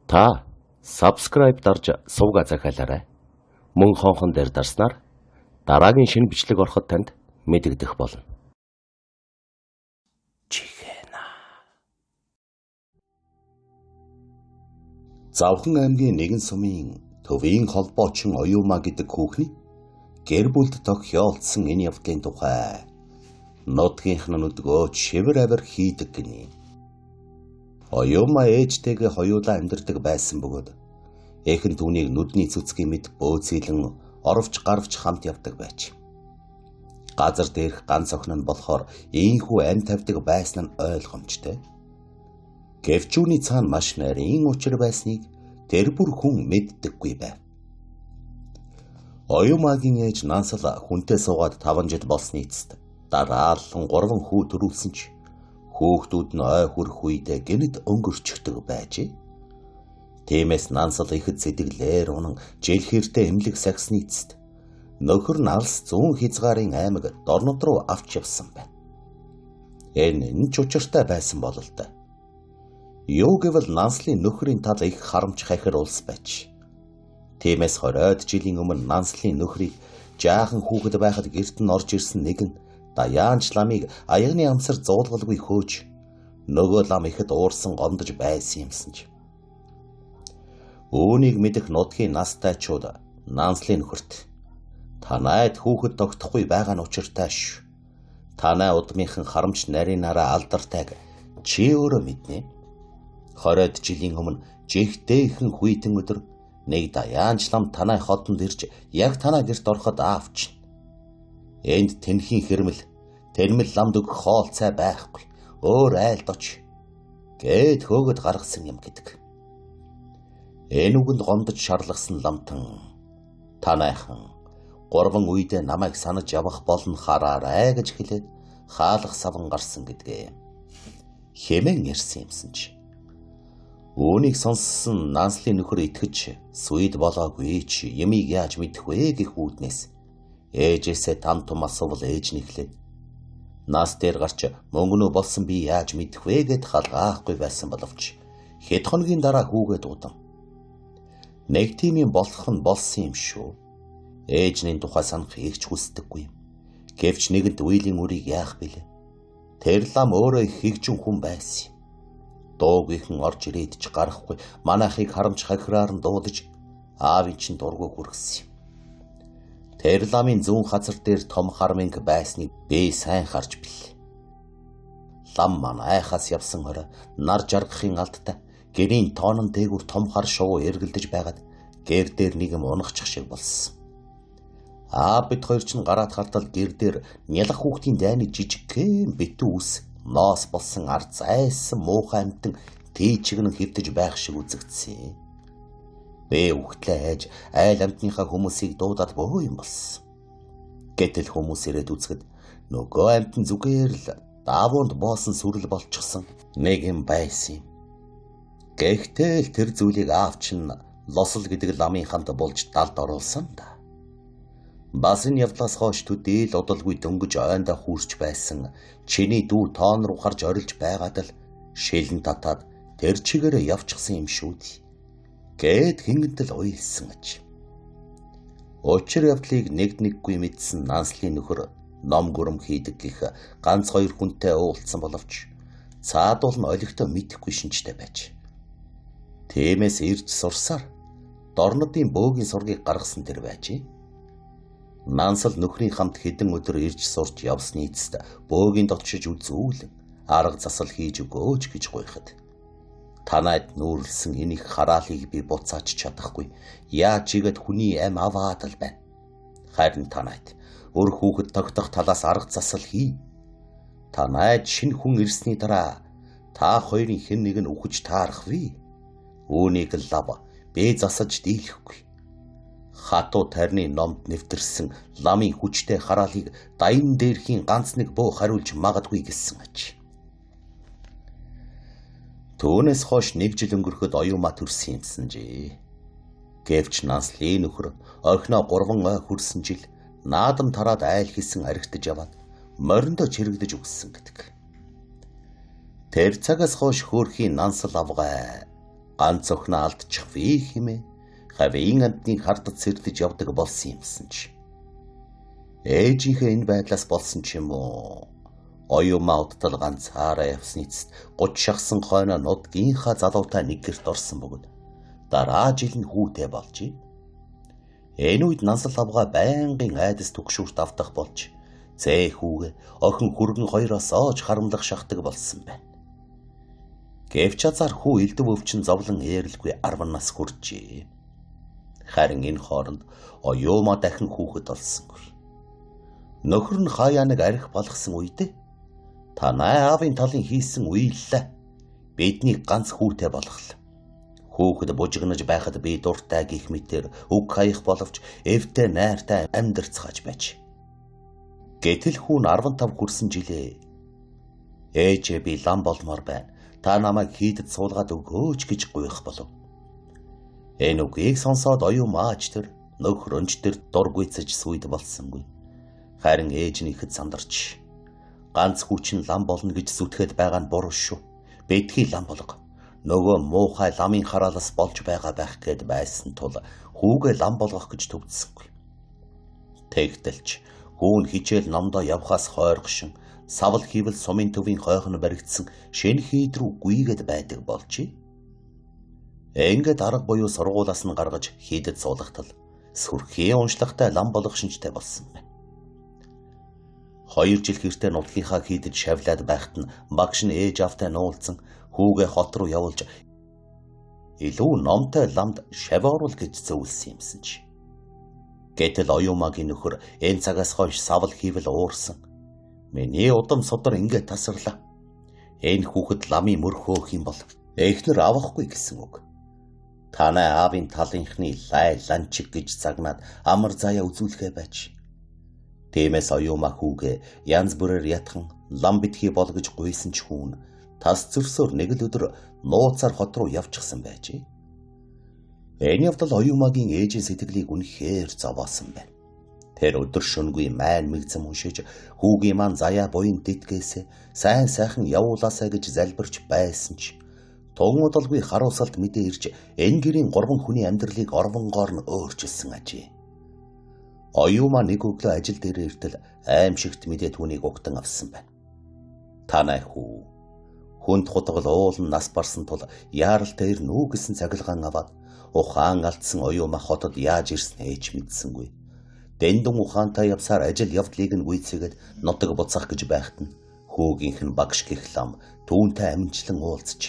Та subscribe дарж сувга захиалаарай. Мөн хонхон дээр дарснаар дараагийн шинэ бичлэг ороход танд мэдэгдэх болно. Чихэна. Завхан аймгийн нэгэн сумын төвийн холбоочин Оюума гэдэг хүүхний гэр бүлд тохиолдсон энэ явдлын тухай нутгийнх нь нүдгөө шивэр авир хийдэг гинэ. Оюума ээжтэйгээ хоёулаа амьдардаг байсан бөгөөд эхэн түүнийг нүдний цэцгийн мэд бөөцөлөн оровч гарвч хамт явдаг байж. Газар дээрх ганц охин нь болохоор ийхүү амь тавьдаг байсан нь ойлгомжтой. Гэвч үүний цаана маш нарийн учир байсныг тэр бүр хүн мэддэггүй байв. Оюумагийн ээж Нансал хүнтэй суугаад 5 жил болсны эцэст дараалан 3 хүү төрүүлсэн ч хүүхдүүд нь ой хүрэх үедээ гэнэт өнгөрчихдөг байжээ. Тиймээс Нансал ихэд сэтгэлээр унан жил хэртэ эмнэлэг сахисны эцэст нөхөр нь алс зүүн хязгаарын аймаг Дорнод руу авч явсан байна. Энэ нь ч учиртай байсан бололтой. Юу гэвэл Нанслын нөхрийн тал их харамч хахир улс байж. Тиймээс 20-од жилийн өмнө Нанслын нөхрийг жаахан хүүхэд байхад гэрт нь орж ирсэн нэгэн даяанч ламыг аягны амсар зуулгалгүй хөөж нөгөө лам ихэд уурсан гомдож байсан юмсан ч. Үүнийг мэдэх нутгийн настайчууд Нанслын нөхөрт танайд хүүхэд тогтохгүй байгаа нь учиртай ш. Танай удмынхан харамч нарийнараа алдартайг чи өөрөө мэднэ. 20-од жилийн өмнө жигтэйхэн хүйтэн өдөр нэг даяанч лам танай хотонд ирж яг танай гэрт ороход аавчна. Энд тэнхийн хэрмэл тэрмэл ламд өгөх хоол цай байхгүй. Өөр айлд оч гэд хөөгд гаргасан юм гэдэг. Энэ үгэнд гомдож шарлагсан ламтан танайхан 3 үедээ намайг санаж явах болно хараарай гэж хэлээд хаалх саван гарсан гэдгээ хэмээн ирсэн юмсан чи. Үүнийг сонссон Нанслын нөхөр итгэж сүйд болоогүй ч ямиг яаж мэдэх вэ гэх үүднээс ээжээсээ там тум асуувал ээж нь эхлээд нас дээр гарч мөнгөнөө болсон би яаж мэдэх вэ гэд халгаахгүй байсан боловч хэд хоногийн дараа хүүгээ дуудан. Нэг тийм юм болох нь болсон юм шүү. Ээжний тухай санах их ч хүсдэггүй юм. Гэвч нэгэнт үеийн үрийг яах билээ. Тэр лам өөрөө их хигжин хүн байсан юм. Дуугийнхэн орж ирээд ч гарахгүй манайхыг харамч хахираар нь дуудаж аавын чинь дургу хүргэсэн юм. Тэр ламын зүүн хазар дээр том харминг байсныг би сайн харж билээ. Лам маань айхаас явсан хорой нар жаргахын алдтай гэрийн тоонон дээгүүр том хар шувуу эргэлдэж байгаад гэр дээр нэг юм унахчих шиг болсон. Аа бид хоёр чинь гараад хартал гэр дээр нялх хүүхдийн дайны жижигхэн битүү ус ноос болсон ар зайсан муухай амтан тийчгэн хэвтэж байх шиг үзэгдсэн. Би үхтлээ айж айл амтныхаа хүмүүсийг дуудаад бөө юм болсон. Гэтэл хүмүүс ирээд үзэхэд нөгөө амтан зүгээр л давуунд боосон сүрэл болчихсон нэг юм байсан юм. Гэхдээ л тэр зүйлийг аав чинь лосол гэдэг ламын хамт болж далд оруулсан да. Бас энэ явдлаас хойш төдийл удалгүй дөнгөж ойндоо хүүрч байсан чиний дүү тоон руу харж орилж байгаад л шилэн татаад тэр чигээрээ явчихсан юм шүү дээ. Гэт хингэнтэл уйлсан аж. Учир явдлыг нэг нэггүй мэдсэн Нанслын нөхөр ном гүрэм хийдэг гих ганц хоёр хүнтэй уулзсан боловч цаадуул нь олигтой мэдэхгүй шинжтэй байж. Тиймээс ирж сурсаар Дорнодын бөөгийн сургийг гаргасан тэр байжээ. Нансал нөхрийн хамт хэдэн өдөр ирж сурч явсны эцэст бөөгийн дотшиж үзүүлэн арга засал хийж өгөөч гэж гуйхад танайд нүүрлсэн энэ их хараалыг би буцаач чадахгүй. Яаж игэд хүний ам аваад л байна. Харин танайд өр хүүхэд тогтох талаас арга засал хий. Танайд шинэ хүн ирсний дараа та хоёрын хэн нэг нь үхэж таарах вэ? Үүнийг л лав би засаж дийлэхгүй. Хатуу тарны номд нэвтэрсэн ламын хүчтэй хараалыг даян дээрхийн ганц нэг бөө хариулж магадгүй гэсэн аж. Түүнээс хойш нэг жил өнгөрөхөд Оюума төрсөн юмсан жээ. Гэвч Нанслын нөхөр орхиноо 3 ой хүрсэн жил наадам тараад айл хийсэн аригтаж яваад мориндоо чирэгдэж өгсөн гэдэг. Тэр цагаас хойш хөөрхийн Нансал авгай Ганц охиноо алдчих вэ хэмээн хавийн амтныг хардад сэрдэж явдаг болсон юмсан чи. Ээжийнхээ энэ байдлаас болсон ч юм уу? Оюумаа удтал ганцаараа явсны эцэст 30 шахсан хойноо нутгийнхаа залуутай нэг гэрт орсон бөгөөд дараа жил нь хүүтэй болжээ. Энэ үед нансал авгаа байнгын айдас түгшүүрт автах болж зээ хүүгээ охин хүргэн хоёроос оож харамлах шахдаг болсон байна. Гэвч азар хүү элдв өвчин зовлон ээрлгүй 10 нас хүрчээ. Харин энэ хооронд оюумаа дахин хүүхэд олсонгүй. Нөхөр нь хаяа нэг арх болгосон үед танай аавын талын хийсэн үеиллээ бидний ганц хүүтэй болголоо. Хүүхэд бужигнаж байхад би дуртай гих мэтэр үг хаях боловч эвтэй найртай амьдрцгааж байж. Гэтэл хүн 15 хүрсэн жилээ. Ээжээ би лам болмоор байна. Та намайг хийдэд суулгаад өгөөч гэж гуйх болов. Энэ үгийг сонсоод оюумаач тэр нөхрөнч тэр дургүйцэж сүйд болсонгүй. Харин ээж нь ихэд сандарч ганц хүчин лам болно гэж зүтгээд байгаа нь буруу шүү. Битгий лам болго. Нөгөө муухай ламын хараалаас болж байгаа байх гэд байсан тул хүүгээ лам болгох гэж төвдсөнгүй. Тэгтэлч хүүн хичээл номдоо явхаас хойрогшин савл хийвэл сумын төвийн хойхон баригдсан шинэ хийд рүү гүйгээд байдаг болжээ. Ингээд арга буюу сургуулаас нь гаргаж хийдэд суулгатал сүрхийн уншлагатай лам болох шинжтэй болсон байна. 2 жил хэртэ нутгийнхаа хийдэд шавлаад байхад нь багш нь ээж аавтай нуулцсан хүүгээ хот руу явуулж илүү номтой ламд шав оруул гэж зөвлөсөн юмсан чи. Гэтэл оюумаагийн нөхөр энэ цагаас хойш савл хийвэл уурсан. Миний удам судар ингээд тасарлаа. Энэ хүүхэд ламын мөр хөөх юм бол эхнэр авахгүй гэсэн үг. Танай аавын талынхны лай ланчиг гэж загнаад амар заяа үзүүлэхээ байж. Тиймээс оюумаа хүүгээ янз бүрээр ятхан лам битгий бол гэж гуйсан ч хүүн тас зөрсөөр нэг л өдөр нууцаар хот руу явчихсан байжээ. Энэ явдал оюумаагийн ээжийн сэтгэлийг үнэхээр зовоосон байна. Тэр өдөр шөнөгүй майн мэгзэм уншиж хүүгийн маань заяа буян дитгээсээ сайн сайхан явуулаасай гэж залбирч байсан ч тун удалгүй харуулсалт мэдээ ирж энэ гэрийн 3 хүний амьдралыг орвонгоор нь өөрчилсөн ажээ. Оюумаа нэг өглөө ажил дээр иртэл аимшигт мэдээ түүнийг угтан авсан байна. Танай хүү хүнд хутгал уулан нас барсан тул яаралтай ирнэ үү гэсэн цагилгаан аваад ухаан алдсан оюумаа хотод яаж ирснээ ч мэдсэнгүй. Дэндэн ухаантай явсаар ажил явдлыг нь гүйцээгээд нутаг буцах гэж байхад нь хүүгийнх нь багш гих лам түүнтэй амжилан уулзч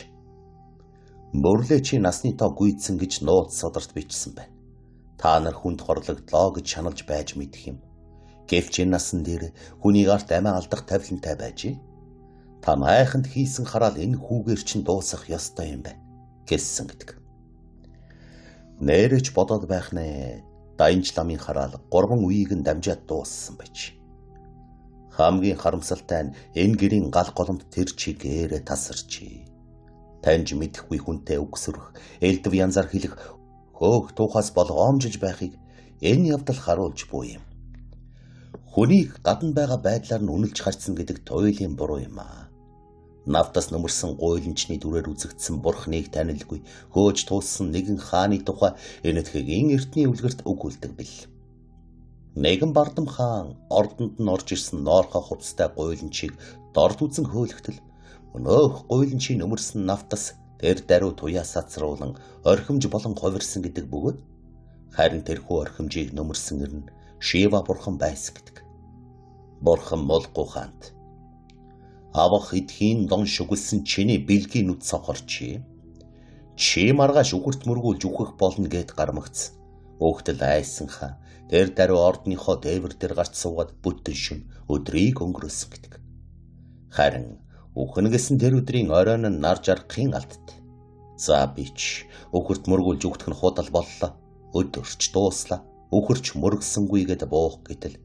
"Мөрлөө чи насны тоо гүйцсэн гэж нууц содарт бичсэн байна. Та нар хүнд хорлогдлоо гэж шаналж байж мэдэх юм. Гэвч энэ насан дээр хүний гарт амиа алдах тавилантай байжээ. Та майханд хийсэн хараал энэ хүүгээр чинь дуусах ёстой юм байна" гэсэн гэдэг. Нэрэж бодоод байх нэ. Даянч ламын хараал 3 үеийг нь дамжаад дууссан байж. Хамгийн харамсалтай нь энэ гэрийн гал голомт тэр чигээрээ тасарчээ. Таньж мэдэхгүй хүнтэй үгсрэх, элдв янзаар хэлэх, хөөх туухаас болгоомжиж байхыг энэ явдал харуулж буй юм. Хүнийг гадна байгаа байдлаар нь үнэлж харцсан гэдэг туйлын буруу юм аа. Навтас нөмөрсөн гуйланчны дүрээр үзэгдсэн бурхныг танилгүй хөөж туулсан нэгэн хааны тухай энэтхэгийн эртний үлгэрт өгүүлдэг бил. Нэгэн бардам хаан ордонд нь орж ирсэн ноорхоо хувцастай гуйланчийг дорд үзэн хөөлгтөл өнөөх гуйланчийн нөмөрсөн навтас тэр даруй туяа сацруулан орхимж болон хувирсан гэдэг бөгөөд харин тэрхүү орхимжийг нөмөрсөн эр нь Шива бурхан байсан гэдэг. Бурхан молгүй хаант авах эдхийн дон шүглсэн чиний бэлгийн нүд сохорчээ. Чи маргааш үхэрт мөргүүлж үхэх болно гэд гармагц. Өөхтөл айсан хаан тэр даруй ордныхоо дээвэр дээр гарч суугаад бүтэн шөнө өдрийг өнгөрөөсөн гэдэг. Харин үхнэ гэсэн тэр өдрийн оройн нь нар жаргахын алдт. За бич үхэрт мөргүүлж үхэх нь худал боллоо. Өдөрч дууслаа. Үхэрч мөргсөнгүй гэд буух гэтэл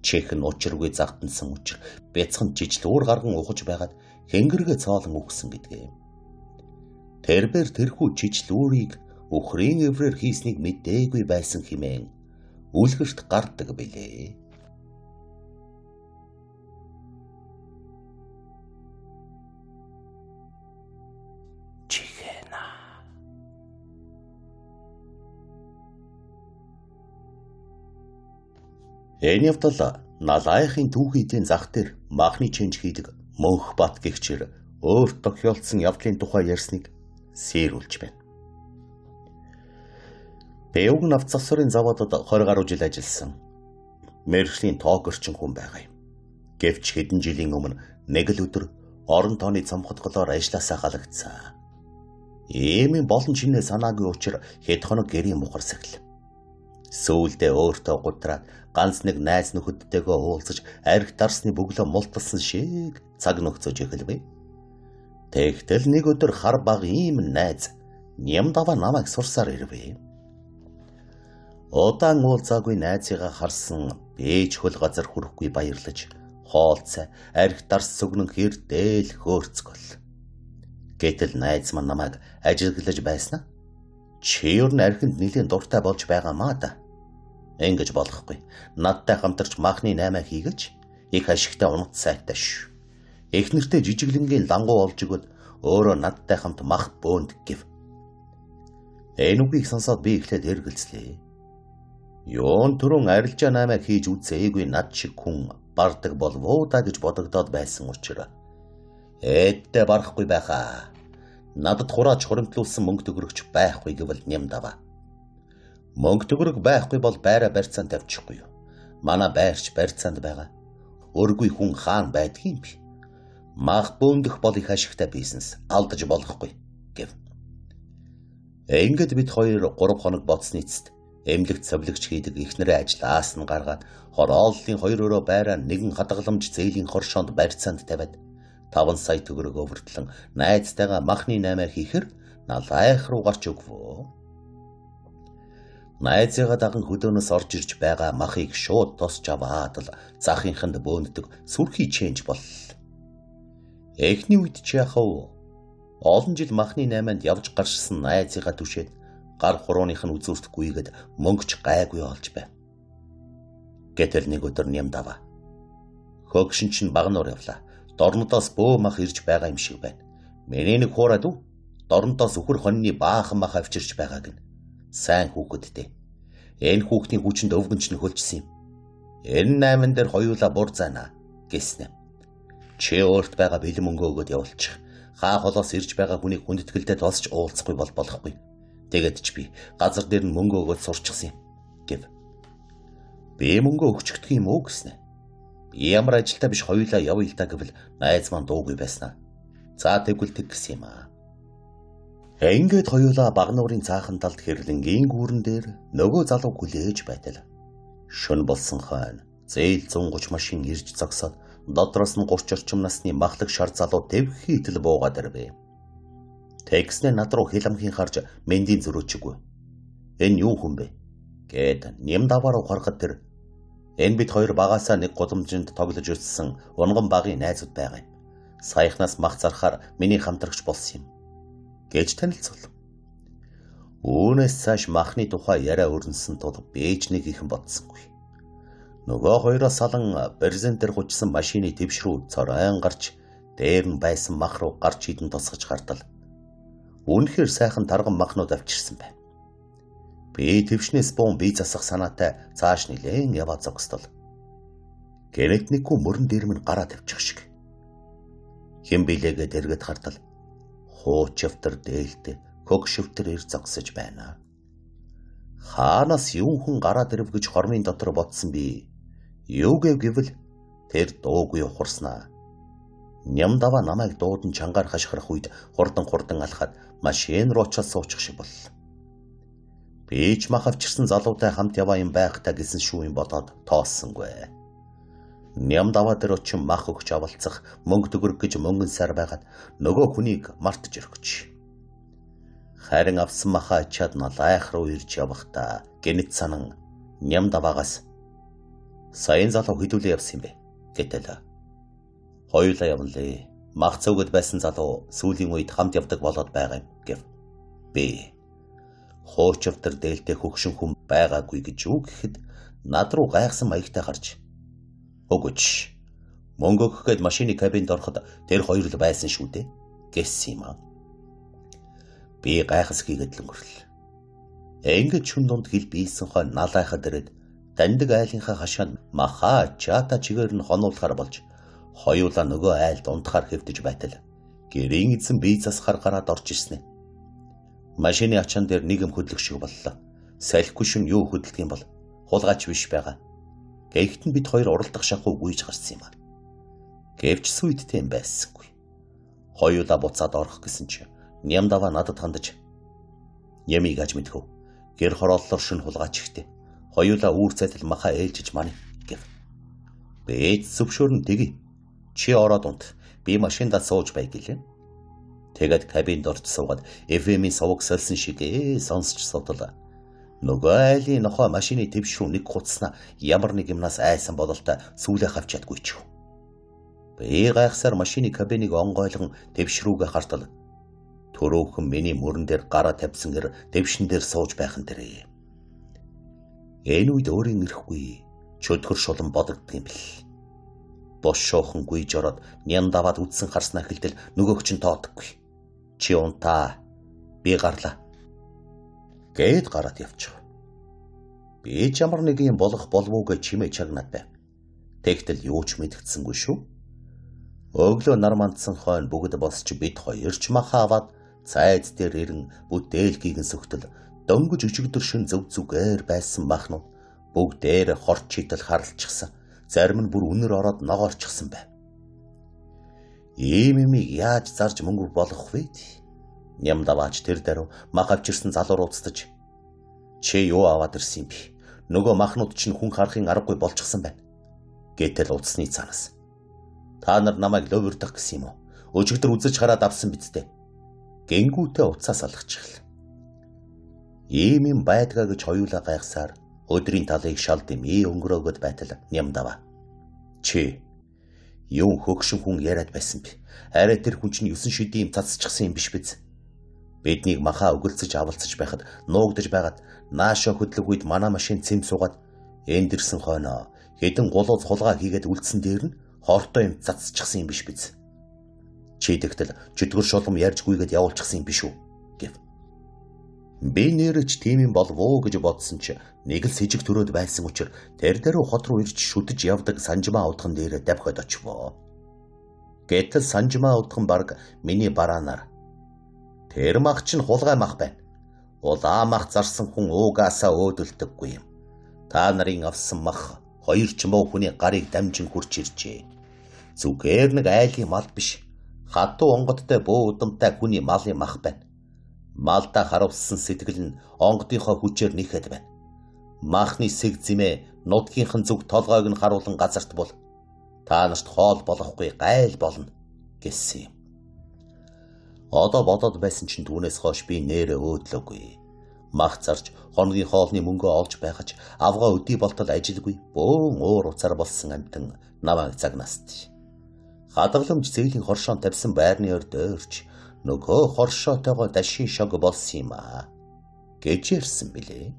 чих нь учиргүй загтансан учир бяцхан жижлүүр гарган ухаж байгаад хэнгэргээ цоолон үхсэн гэдгээ. Тэрбэр тэрхүү жижлүүрийг үхрийн эврээр хийснийг мэдээгүй байсан хэмээн үлгэрт гардаг билээ. Чихэна. Энэ явдал Налайхын түүхийдийн зах дээр махны чэнж хийдэг Мөнх Бат гэгчээр өөрт тохиолдсон явдлын тухай ярьсныг сэрүүлж байна. Би уг нь авцасрын завуудад 20 гаруй жил ажилласан. Мэргэжлийн тоогорчин хүн байгаа юм. Гэвч хэдэн жилийн өмнө нэг л өдөр орон тооны цомхотголоор ажилласаа халагдсан. Ийм юм болон чинээ санаагүй учир хэд хоног гэрийн мухарсагл. Сүүлдээ өөртөө гутраад ганц нэг найз нөхөдтэйгөө уулзаж арх дарсны бөглөө мулталсан шиг цаг нөхцөж эхэлвэ. Тэгтэл нэг өдөр хар баг ийм найз Нямдава намайг сурсаар ирвэ. Удаан уулзаагүй найзыгаа харсан бэж хөл газар хүрэхгүй баярлаж хоолцай арх дарс сүгнэн хэр дээл хөөрцгөл. Гэтэл найз маань намайг ажиглаж байснаа. Чи ер нь архинд нэлийн дуртай болж байгаа маа да. Ингэж болохгүй. Надтай хамтарч махны 8 хийгэж их ашигтай унат сайтай ш. Их нэртэй жижиглэнгийн лангуу олж өгөөд өөрөө надтай хамт мах бөөнд гэв. Энэ үгийг сонсоод би эхлээд эргэлзлээ. Юун түрүүн арилжаа 8 хийж үзээгүй над шиг хүн бардаг болов уу да гэж бодогдоод байсан учраас эддээ барахгүй байхаа. Надад хурааж хуримтлуулсан мөнгө төгрөгч байхгүй гэвэл Нямдава. Мөнгө төгрөг байхгүй бол байраа барьцаан тавьчихгүй юу? Манай байрч барьцаанд байгаа. Өргүй хүн хаан байдгийн бэ? Мах бөөндөх бол их ашигтай бизнес алдаж болохгүй гэв. Ингээд бид хоёр 3 хоног бодсны эцэст эмнэлэгт совлогч хийдэг эхнэрээ ажлаас нь гаргаад хорооллын хоёр өрөө байраа нэгэн хадгаламж зээлийн хоршоонд барьцаанд тавиад 5 сая төгрөг өвөртлөн найзтайгаа махны 8 хийхэр Налайх руу гарч өгвөө. Найзыгаа даган хөдөөнөөс орж ирж байгаа махыг шууд тосч аваад л захынханд бөөндөг сүрхий чэнж боллоо. Эхний үед чи яхав олон жил махны 8-нд явж гарчсан найзыгаа түшээд гар хурууных нь үзүүрт гүйгээд мөнгөч гайгүй олж байв. Гэтэл нэг өдөр Нямдава. Хөгшин чинь багнуур явлаа. Дорнодоос бөө мах ирж байгаа юм шиг байна. Миний нэг хуураад үү? Дорнодоос үхэр хоньны баахан мах авчирч байгааг нь. Сайн хүүхэдтэй. Энэ хүүхний хүчинд өвгөн ч нөхөлжсөн юм. Энэ 8 дээр хоёулаа бур заана гэснэ. Чи өөрт байгаа бэлэн мөнгө өгөөд явуулчих. Хаа холоос ирж байгаа хүнийг хүндэтгэлдээ тосч уулзахгүй бол болохгүй. Тэгээд ч би газар дээр нь мөнгө өгөөд сурчсан юм гэв. Би мөнгө өгчихдэх юм уу гэснэ. Ямар ажилтаа биш хоёулаа явъя л да гэвэл найз маань дуугүй байснаа. За тэгвэл тэг гэсэн юм аа. Ингээд хоёулаа багнуурын цаахан талд хэрлэнгийн гүүрэн дээр нөгөө залуу хүлээж байтал. Шөн болсон хойно зээл 130 машин ирж зогсоод дотроос нь 30 орчим насны махлаг шар залуу тэвхийтэл буугаад ирвэ. Тэгснэ над руу хиламхийн харж мэндийн зөрөөчгүй. Энэ юу хүн бэ? Гэт Нямдаваар ухархад тэр энэ бид хоёр багаасаа нэг гудамжинд тоглож өссөн унган багын найзууд байгаа юм. Саяхнаас мах зархаар миний хамтрагч болсон юм гэж танилцуул. Үүнээс цааш махны тухай яриа өрнөсөн тул бэж нэг ихэн бодсонгүй. Нөгөө хоёроос салан брезентээр гучсан машины твш рүү цоройн гарч дээр нь байсан мах руу гарч хідэн тусгаж гардал. Үнэхээр сайхан тарган махнууд авчирсан байна. Би твшнээс буун бие засах санаатай цааш нилээн яваа зогсдол. Гэнэт нэггүй мөрөн дээр минь гараа тавьчих шиг. Хэн билээгээ дэргэд хардал. Хуучвтар дээлтэй хөгшөвтөр ир зогсож байна. Хаанаас юун хүн гараад ирэв гэж хормын дотор бодсон би. Юу гэв гэвэл тэр дуугүй ухарснаа. Нямдава намайг дуудан чангаар хашгирах үед хурдан алхаад машин руу очиод суучих шиг боллоо. Би ч мах авчирсан залуутай хамт яваа юм байх та гэсэн шүү юм бодоод тооссонгүй. Нямдава дээр очин мах өгч авалцах мөнгө төгрөг гэж мөнгөн сар байгаад нөгөө хүнийг мартаж өргөч. Харин авсан махаа ачаад Налайх руу ирж явахдаа гэнэт санан Нямдаваагаас саяын залуу хэдүүлээ явсан юм бэ гэтэл хоёулаа явналээ. Мах цөөгд байсан залуу сүүлийн үед хамт явдаг болоод байгаа юм гэв. Би хуучвтар дээлтэй хөгшин хүн байгаагүй гэж юу гэхэд над руу гайхсан маягтай харж өгөөч. Мөнгө өгөх гээд машины кабинд ороход тэр хоёр л байсан шүү дээ гэсэн юм аа. Би гайхас хийгээд л өнгөрлөө. Ингээд шүн дунд хэл биелсэн хой Налайхад ирээд Таньдаг айлынхаа хашаанд маха чата чигээр нь хонуулахар болж хоёулаа нөгөө айлд унтахаар хэвтэж байтал гэрийн эзэн бие засахаар гараад орж ирсэн. Машины ачаан дээр нэг юм хөдлөх шиг боллоо. Салхигүй шин юу хөдөлдөг юм бол хулгайч биш байгаа. Гэхдээ нь бид хоёр уралдах шахуу гүйж гарсан юм а. Гэвч сүйдтэй юм байсангүй. Хоёулаа буцаад орох гэсэн чи Нямдава надад хандаж ямиг аж мэдхүү. Гэр хорооллоор шин хулгайч ихтэй. Хоёулаа үүр цайтал маха ээлжиж мань гэв. Бэд зөвшөөрн тэгье. Чи ороод унт. Би машиндаа сууж бай гэлээ. Тэгээд кабинд орж суугаад FM-ийн суваг сольсон шиг сонсч суудлаа. Нөгөө айлын нохой машины твш рүү нэг хуцснаа ямар нэг юмнаас айсан бололтой сүүлээ авч чадгүй ч. Би гайхсаар машины кабиныг онгойлгон твш рүүгээ хартал. Төрөөхөн миний мөрөн дээр гараа тавьсан гэр твшин дээр сууж байх нь дэрээ. Энэ үед өөрийн ирэхгүй чөтгөр шулан бодогддог юм бэл. Бос шуухан гүйж ороод ням даваад үдсэн харснаа хэлтэл нөгөөх чинь тоодоггүй. Чи унтаа. Би гарлаа. Гээд гараад явчих. Би ч ямар нэг юм болох болов уу гэж чимээ чагнаад байв. Тэгтэл юу ч мэдгдсэнгүй шүү. Өглөө нар мандсан хойно бүгд босч бид хоёр ч маха аваад цайз дээр ирэн бүтээл гигэн сөхтөл дөнгөж өчигдөр шин зөв зүгээр байсан махнууд бүгдээр хорч хитэл харалчихсан. Зарим нь бүр үнэр ороод ногоорчихсан байв. Ийм юмыг яаж зарж мөнгө болгох вэ? Нямдаваач тэр даруй мах авчирсан залуу рууцдаж чи юу аваад ирсэн юм бэ? Нөгөө махнууд чинь хүн харахын аргагүй болчихсон байна. Гэтэл утасны цаанаас та нар намайг лөвөрдөх гэсэн юм уу? Өчигдөр үзэж хараад авсан биз дээ. Гингүүтээ утсаас алгачихлаа. Ийм юм байдгаа гэж хоёулаа гайхсаар өдрийн талыг шал дэмий өнгөрөөгд байтал Нямдава. Чи юм хөгшин хүн яриад байсан бэ? Арай тэр хүн чинь 9 шидийн юм цацчихсан юм биш биз? Биднийг маха өгөлцөж авалцаж байхад нуугдаж байгаад наашаа хөдлөх үед манай машин цэм суугаад энд ирсэн хойноо хэдэн гулууз хулгай хийгээд үлдсэн дээр нь хортой юм цацчихсан юм биш биз? Чи тэгтэл чөтгөр шулам ярьж гүйгээд явуулчихсан юм биш үү? Гэв. Би нэрч тийм юм болов уу гэж бодсон чи нэг л сэжиг төрөөд байсан учраас тэр даруй хот руу ирж шүдэж явдаг санжмаа удхан дээр давхад очивоо. Гэтэл санжмаа удхан баг миний бараанаар тэр мах чинь хулгай мах байна. Улаан мах зарсан хүн уугаасаа өөдөлдөггүй юм. Та нарын авсан мах хоёр ч муу хүний гарыг дамжин хурч иржээ. Зүгээр нэг айлын мал биш. Хатуу онгодтой бөө удамтай хүний малын мах байна. Малдаа харуулсан сэтгэл нь онгодынхоо хүчээр нэхэд байна. Махны сэг зэмээ нутгийнхан зүг толгойг нь харуулан газарт бол та нарт хоол болохгүй гайл болно гэсэн юм. Одоо бодоод байсан чинь түүнээс хойш би нэрэ өөдлөөгүй. Мах зарж хоногийн хоолны мөнгөө олж байгаж авгаа өдий болтол ажилгүй бөөн уур уцаар болсон амтан намайг загнаст. Хадгаламж зээлийн хоршоон тавьсан байрны орд ойрч нөгөө хоршоотойгоо дашин шог болсон юм аа гэж ярьсан билээ.